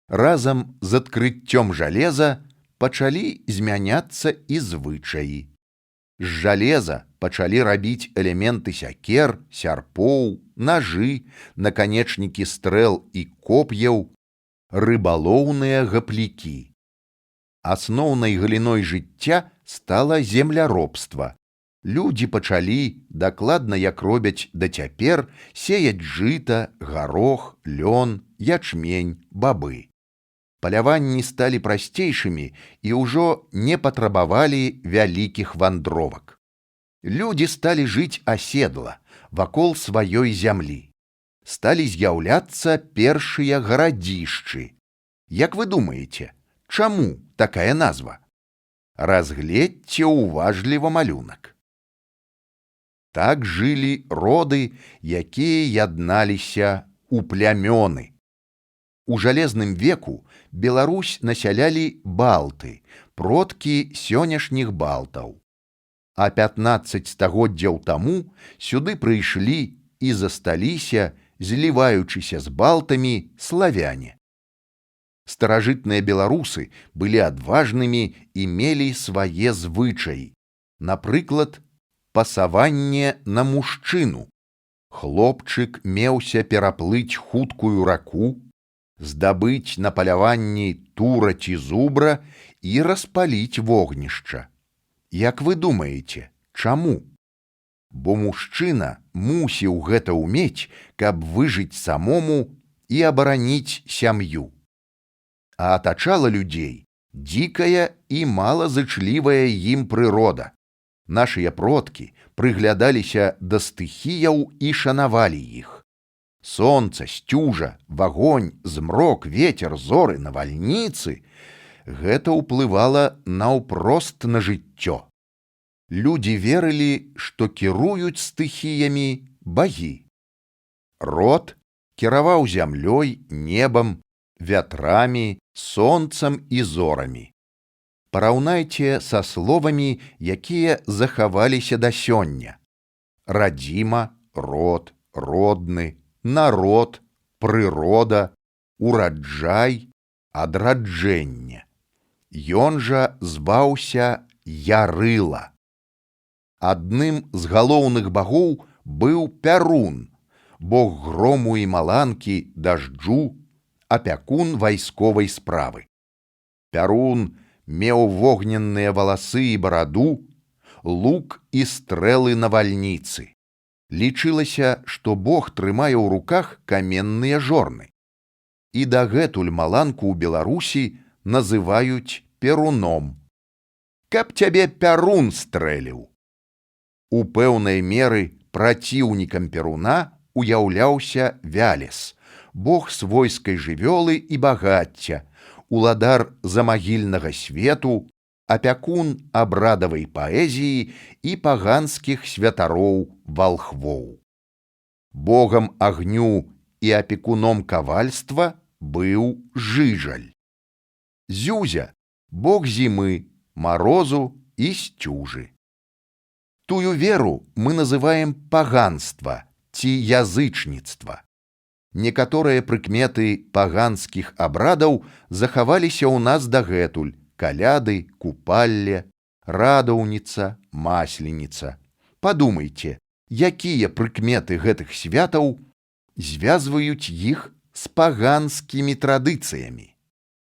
Разам з адкрыццём жалеза пачалі змяняцца і звычаі. З жалеза пачалі рабіць элементы сякер, сярпоў, нажы, наканечнікі стрэл і коп'яў, рыбалоўныя гаплікі. Асноўнай галіной жыцця стала земляробства. Людзі пачалі, дакладна як робяць да цяпер, сеяць жыта, гарох, лён, ячмень, бабы. Паляванні сталі прасцейшымі і ўжо не патрабавалі вялікіх вандровак. Людзі сталі жыць аседла, вакол сваёй зямлі. Сталі з'яўляцца першыя гарадзішчы. Як вы думаеце, чаму такая назва? Разгледзьце уважліва малюнак. Так жылі роды, якія ядналіся ў плямёны. У жалезным веку Беларусь насялялі балты, продкі сённяшніх балтаў. А 15 стагоддзяў таму сюды прыйшлі і засталіся, зліваючыся з балтамі, славяне. Старажытныя беларусы былі адважнымі і мелі свае звычаі. Напрыклад, пасаванне на мужчыну. Хлопчык меўся пераплыць хуткую раку, здабыць на паляванні тура ці зубра і распаліць вогнішча. Як вы думаеце, чаму? Бо мужчына мусіў гэта ўмець, каб выжыць самому і абараніць сям'ю. А атачала людзей дзікая і малазычлівая ім прырода. Нашыя продкі прыглядаліся да стыхіяў і шанавалі іх. Сонца, сцюжа, вагонь, змрок, ветер, зоры, навальніцы — гэта ўплывала наўпрост на жыццё. Людзі верылі, што кіруюць стыхіямі багі. Род кіраваў зямлёй, небам, вятрамі, сонцам і зорамі. Параўнайце са словамі, якія захаваліся да сёння. Радзіма, род, родны, народ, прырода, ураджай, адраджэнне. Ён жа зваўся Ярыла. Адным з галоўных багоў быў Пярун, бог грому і маланкі, дажджу, апякун вайсковай справы. Пярун меў вогненныя валасы і бараду, лук і стрэлы навальніцы. Лічылася, што бог трымае ў руках каменныя жорны. І дагэтуль маланку ў Беларусі называюць перуном. Каб цябе пярун стрэліў. У пэўнай меры праціўнікам Перуна уяўляўся Вялес, бог свойскай жывёлы і багацця, уладар замагільнага свету, апякун абрадавай паэзіі і паганскіх святароў валхвоў. Богам агню і апекуном кавальства быў Жыжаль. Зюзя — бог зімы, марозу і сцюжы. Тую веру мы называем паганства ці язычніцтва. Некаторыя прыкметы паганскіх абрадаў захаваліся ў нас дагэтуль: каляды, купалле, радаўніца, масленіца. Падумайце, якія прыкметы гэтых святаў звязваюць іх з паганскімі традыцыямі.